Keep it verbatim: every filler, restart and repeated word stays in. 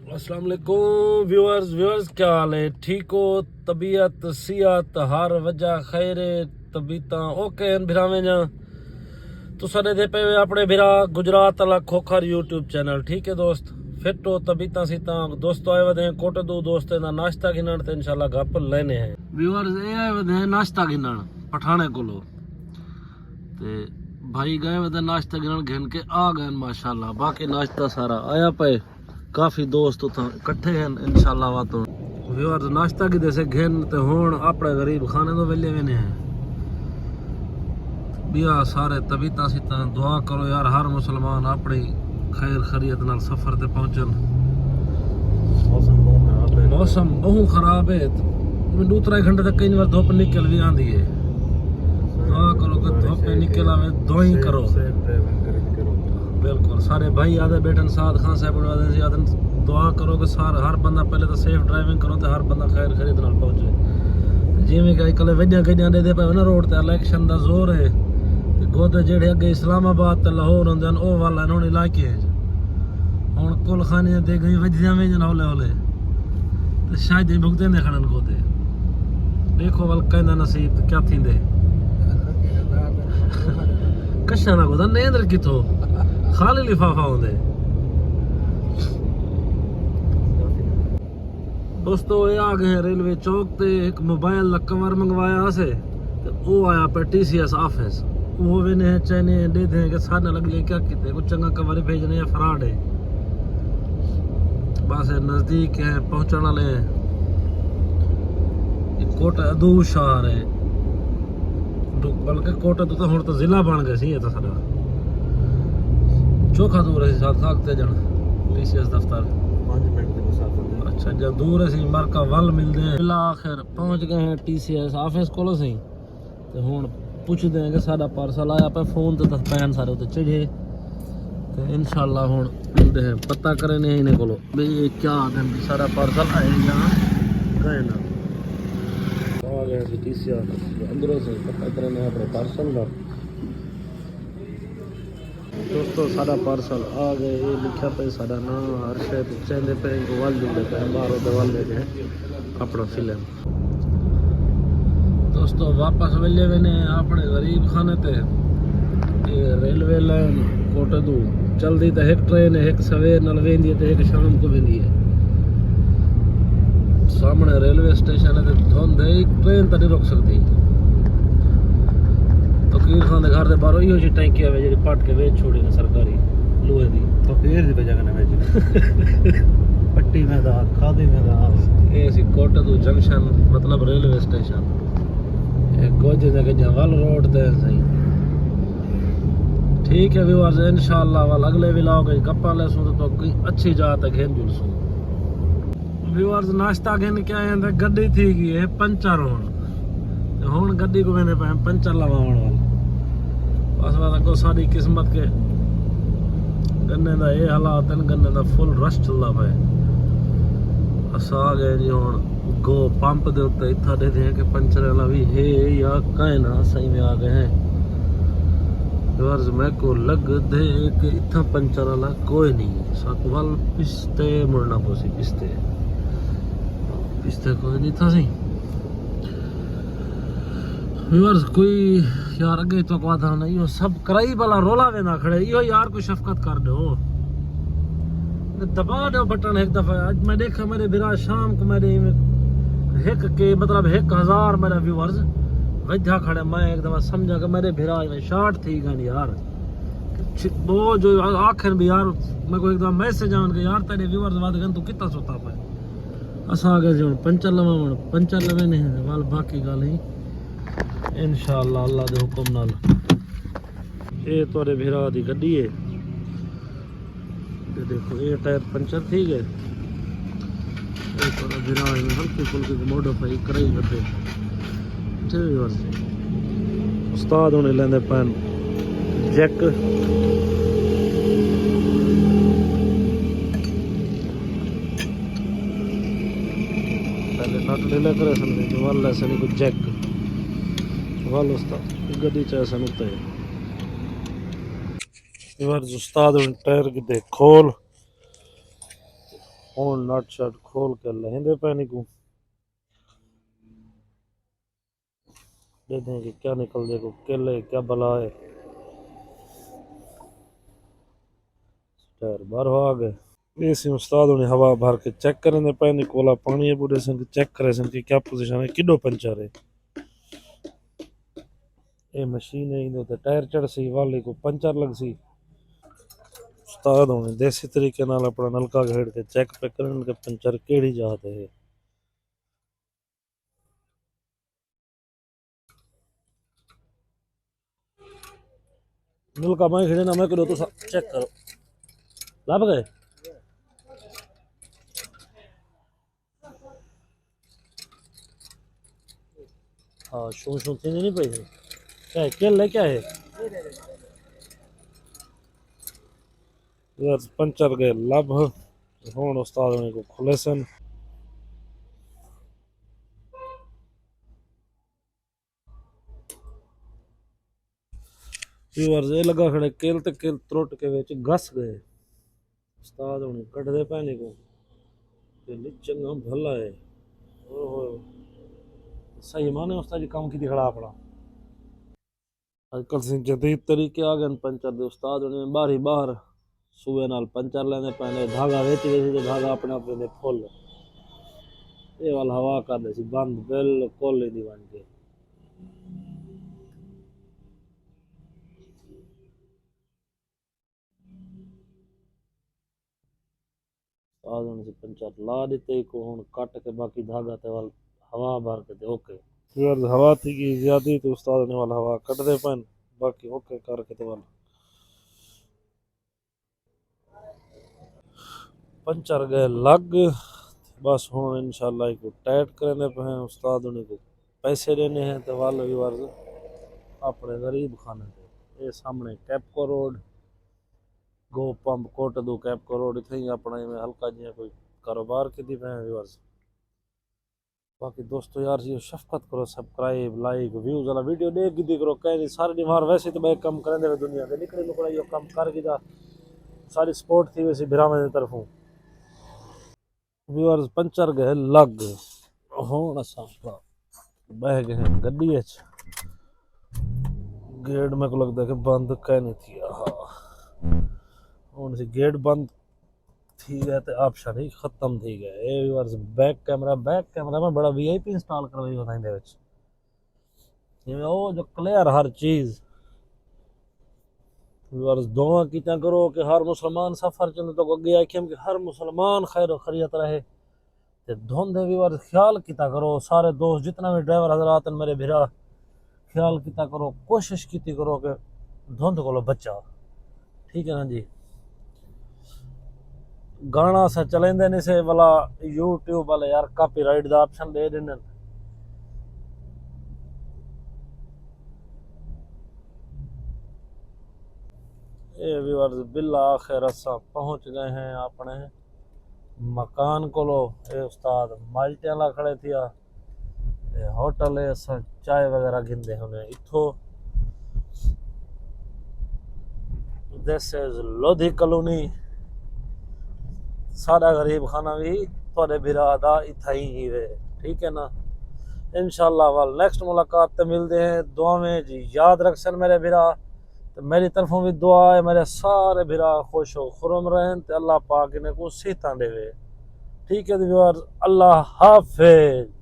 السلام علیکم viewers. Viewers, کیا حال ہے؟ ٹھیک ہو؟ طبیعت، صحت، ہر وجہ خیر ہے؟ طبیعتاں اوکے ہیں بھراویں جاں؟ تساں ݙیہدے پئے ہوئے اپݨے بھرا گجرات والا کھوکھر یوٹیوب چینل، ٹھیک ہے دوست؟ فٹ ہو؟ طبیعتاں سیتاں دوست آئے ودے ہیں کوٹے دو دوستیں دا ناشتہ گھنݨ تے انشاءاللہ گپ لینے ہیں۔ ویورز، اے آئے ودے ہیں ناشتہ گھنݨ پٹھاݨے کولو۔ تے بھائی ڳئے ودے ناشتہ گھنݨ، گھن کے آ ڳئے ماشاءاللہ۔ باقی ناشتہ سارا آیا پئے، کافی دوست اتھاں اکٹھے ہیں۔ انشاءاللہ وا تو ویورز ناشتہ کیتے سے گھن تے ہݨ اپݨے غریب خانے توں ویلے وینے ہیں۔ ٻیا سارے طبیعتاں سیتاں دعا کرو یار، ہر مسلمان اپݨی خیر خیریت نال سفر تے پہنچن۔ موسم بہت خراب ہے۔ موسم بہت خراب ہے۔ میں ݙو ترے گھنٹے تک کئی وار دھوپ نکل وی آندی ہے۔ دعا کرو کہ دھوپ نکل آوے، دعائیں کرو۔ سیف ڈرائیونگ کرے تے کرو۔ بالکل، سارے بھائی آدھے بیٹھن سعد خان صاحب آدھے سی، آدھن دعا کرو کہ سار ہر بندہ پہلے تو سیف ڈرائیونگ کرو تے ہر بندہ خیر خیریت نال پہنچے۔ جیویں کہ اڄ کل وݙیاں گݙیاں ݙیہدے پئے نا روڈ تے، الیکشن دا زور ہے تے گودے جیڑھے اڳے اسلام آباد تے لاہور ہوندے ہن، او والا ہن علاقے اچ۔ ہݨ کل خانیاں تے گئیں وڄدیاں ویندین ہولے ہولے۔ تے شاید اے بھڳتیندے کھڑن گودے۔ ݙیکھو ول کیندا نصیب تے کیا تھیندے۔ کشاں نہ گودا نیندر کتھوں؟ خالی لفافہ ہوندے۔ دوستو، اے آ ڳئے ہیں ریلوے چوک تے۔ ہک موبائل دا کور منگوایا ہاسے تے او آیا پئے ٹی سی ایس آفس۔ او وینے ہیں، چینے ہیں، ݙیہدے ہیں کہ ساݙے نال اڳلے کیا کیتے، کوئی چنڳا کور ہی بھیڄنے یا فراڈ ہے۔ بس اے نزدیک ہیں، پہنچݨ والے ہیں۔ اے کوٹہ ادو شہر ہے۔ دو-، بلکہ کوٹہ توں تاں ہݨ تاں ضلع بݨ ڳئے سی، اے تاں ساݙا چوکھا دور ہے، سات ساکھ تے ڄݨ ٹی سی ایس دفتر۔ پنج منٹ دی مسافت ہے۔ اچھا، جا دور ہے سی، مرکا ول ملدے ہیں۔ بالآخر پہنچ ڳئے ہیں ٹی سی ایس آفس کولوں سی۔ تے ہݨ پچھدے ہیں کہ ساݙا پارسل آیا پئے، فون تے تاں پئے ہن سارے اتے چڑھے۔ تے انشاءاللہ ہݨ ملدے ہیں، پتہ کریں ہیں انہیں کولوں۔ بھئی اے کیا آکھن، سارا پارسل آئے یا کائے نہ۔ آ ڳئے سی ٹی سی آفس، اندروں سے پتہ کریں اپݨے پارسل دا۔ دوستو، سارا پارسل آ ڳئے، اے لکھیا پئے سارا ناں، ہر شے تے چیندے پئے، ول ݙیندے پئے، ٻاہروں تے ول ݙیندے ہیں اپݨا فلم۔ دوستو، واپس ویلے وینے اپݨے غریب خانے تے۔ اے ریلوے لائن کوٹے توں چلدی تے ہک ٹرین ہے، ہک سویر نال ویندی ہے تے ہک شام کوں ویندی ہے۔ سامݨے ریلوے اسٹیشن ہے تے دھند ہے، ٹرین تاں نہیں رک سڳدی۔ فقیر خان دے گھر دے باہروں ایہو جی ٹینکی آوے جیڑھی پٹ کے ویچ چھوڑی نے سرکاری لوہے دی۔ فقیر دی وجہ کنے ویچ۔ پٹی میں دا، کھادی میں دا۔ اے سی کوٹے توں جنکشن، مطلب ریلوے اسٹیشن۔ اے گوجے دے گجا ول روڈ تے سہی۔ ٹھیک ہے ویورز، انشاءاللہ ول اڳلے ولاگ وچ گپاں لیسوں تے تہاکوں کوئی اچھی جاہ تے گھن جلسوں۔ ویورز، ناشتہ گھن کے آئے ہیں تے گݙی تھی ڳئی ہے پنچر ہݨ۔ تے ہݨ گݙی کوں ویندے پئے ہیں پنچر لواوݨ ول۔ بس، بس اڳوں ساݙی قسمت کے گنے دا اے حالات ہن، گنے دا فل رش چلدا پئے۔ اساں آ ڳئے جی ہݨ گو پمپ دے اتے، اتھاں ݙیہدے ہیں کہ پنچر والا وی ہے یا کائے نہ، اساں ایویں آ ڳئے ہیں۔ ویورز، میکوں لڳدے کہ اتھاں پنچر والا کوئی نہیں، ساکوں ول پچھتے مڑنا پوسی، پچھتے۔ پچھتے کوئی نہیں تھا سی۔ ویورز، کوئی یار اڳے تو کو آدھا نہیں، وہ سب کرائی والا رولا ویندا کھڑے، ایہو یار کوئی شفقت کر ݙیو۔ دبا ݙیو بٹن ہک دفعہ۔ اڄ میں ݙیکھا میݙے بھرا شام کو میݙے ایویں ہک کے، مطلب ہک ہزار میݙا ویورز وجھا کھڑے۔ میں ہک دفعہ سمجھا کہ میݙے بھرا ایویں شارٹ تھی ڳئے یار۔ چھ-، ٻہوں جو آکھن بھی یار، میکوں ہک دفعہ میسج آون کہ یار تیݙے ویورز ودھ ڳئے، توں کتھاں ستا پئے۔ اساں آ ڳئے سی ہݨ پنچر لواوݨ، پنچر لویندے ہیں، ول باقی ڳالھیں انشاءاللہ اللہ دے حکم نال۔ اے تہاݙے بھرا دی گݙی ہے۔ تے ݙیکھو، اے ٹائر پنچر تھی ڳئے۔ اے تہاݙا بھرا ہے، ہلکی پھلکی موڈیفائی کرائی ودے۔ ٹھیک ہے، بس۔ استاد ہݨ لیندے پئن جیک۔ پہلے نٹ ڈھیلا کرے سن، ول لے سن کو جیک۔ ول استاد گݙی چا سن اتے۔ ویورز، استاد ہݨ ٹائر کیتے کھول۔ ہن نٹ شٹ کھول کے لہیندے پئے نکوں۔ ݙیکھدے ہیں کہ کیا نکلدے، کوئی کل ہے، کیا بلا ہے۔ ٹائر باہر آ ڳئے۔ اے سی استاد ہوݨی ہوا بھر کے چیک کریندے پئے نے، کولا پاݨی ہے، ٻڈھے سن کے چیک کرے سن کہ کیا پوزیشن ہے، کݙو پنچر ہے۔ اے مشین ہے، ایندے تے ٹائر چڑھسی، والے کو پنچر لڳسی۔ استاد ہوݨی دیسی طریقے نال اپݨا نلکا گھیڑ کے چیک پئے کرن کہ پنچر کیڑھی جاہ تے ہے۔ نلکا میں کھڑے نا، میں کرو تو چیک کرو۔ لب گئے؟ ہاں، شوں شوں تھیندی نہیں پئی ہے۔ کیا ہے؟ کل ہے، کیا ہے؟ یار، پنچر گئے لب۔ ہن استاد ہوݨی کو کھلے سن۔ ویورز، اے لڳا کھڑے کل تے کل ترٹ کے وچ گس ڳئے۔ استاد ہوݨی کڈھدے پئے نے کو۔ تے نی چنڳا بھلا ہے۔ اوہو۔ صحیح معنی استاد جی کم کیتی کھڑا اپݨا۔ اڄ کل سئیں جدید طریقے آ ڳئے پنچر دے۔ استاد ہوݨی ٻاہر ہی ٻاہر سوئے نال پنچر لیندے پئے نے، دھاڳا وچ ویسی تے دھاڳا اپݨے آپ ویندے پھل۔ اے ول ہوا کر ݙیسی بند بالکل ایندی ونڄ کے۔ استاد ہوݨی پنچر لا ݙتے کو، ہݨ کٹ کے باقی دھاڳا تے ول ہوا بھر کے تے اوکے۔ ویورز، ہوا تھی ڳئی زیادہ تے استاد ہوݨی ول ہوا کڈھدے پئن، باقی اوکے کر کے تے ول پنچر ڳئے لڳ۔ بس ہݨ انشاءاللہ ایکوں ٹائٹ کریندے پئے ہیں، استاد ہوݨی کو پیسے ݙیندے ہیں تے ول ویورز اپݨے غریب خانے تے۔ اے سامݨے کیپکو روڈ، گو پمپ کوٹ دو کیپکو روڈ، اتھائیں اپݨا ایویں ہلکا جیہاں کوئی کاروبار کیتی پئے ہیں ویورز۔ باقی دوستو یار جی، شفقت کرو، سبسکرائب، لائک، ویوز والا ویڈیو ݙیکھ گھدی کرو۔ کہیں دی ساری ݙیوار ویسے تے ٻئے کم کریندے وے دنیا دے، نکڑی نکڑا ایہو کم کر گھدا، ساری سپورٹ تھی ویسی بھراواں دی طرفوں۔ ویورز، پنچر ڳئے لڳ۔ ہݨ اساں ٻہہ ڳئے ہیں گݙی اچ۔ گیٹ میکوں لڳدا کہ بند کائنی تھیا۔ ہا، ہݨ سی گیٹ بند تھی ڳئے تے آپشن ہی ختم تھی ڳئے۔ اے viewers, back camera, back camera میں بڑا وی آئی پی انسٹال کروائی ہونداں ایندے وچ۔ جیویں او جو کلیئر ہر چیز۔ ویورز، دعا کیتیاں کرو کہ ہر مسلمان سفر چ اندے توں اڳے آکھیم کہ ہر مسلمان خیر و خیریت رہے۔ تے دھند ہے ویورز، خیال کیتا کرو، سارے دوست جتنا وی ڈرائیور حضرات ہیں میرے بھرا، خیال کیتا کرو، کوشش کیتی کرو کہ دھند کولو بچا۔ ٹھیک ہے نا جی۔ گانا اساں چلیندے نہیں سے، ولا یوٹیوب والے یار کاپی رائٹ دا آپشن ݙے ݙیندن۔ اے ویورز، بالآخر اساں پہنچ ڳئے ہیں اپݨے مکان کولو۔ اے استاد مالٹیاں لا کھڑے تھیا۔ اے ہوٹل ہے، اساں چائے وغیرہ گھندے ہوندے اتھوں۔ This is Lodhi colony. ساݙا غریب خانہ وی تہاݙے بھرا دا اتھائیں ہی وے، ٹھیک ہے نا؟ انشاءاللہ ول نیکسٹ ملاقات تے ملدے ہیں۔ دعاویں جی یاد رکھسن میرے بھرا، تے میری طرفوں وی دعا ہے میرے سارے بھرا خوش و خرم رہن تے اللہ پاک انہیں کوں صحتاں ݙیوے۔ ٹھیک ہے جی ویورز، اللہ حافظ۔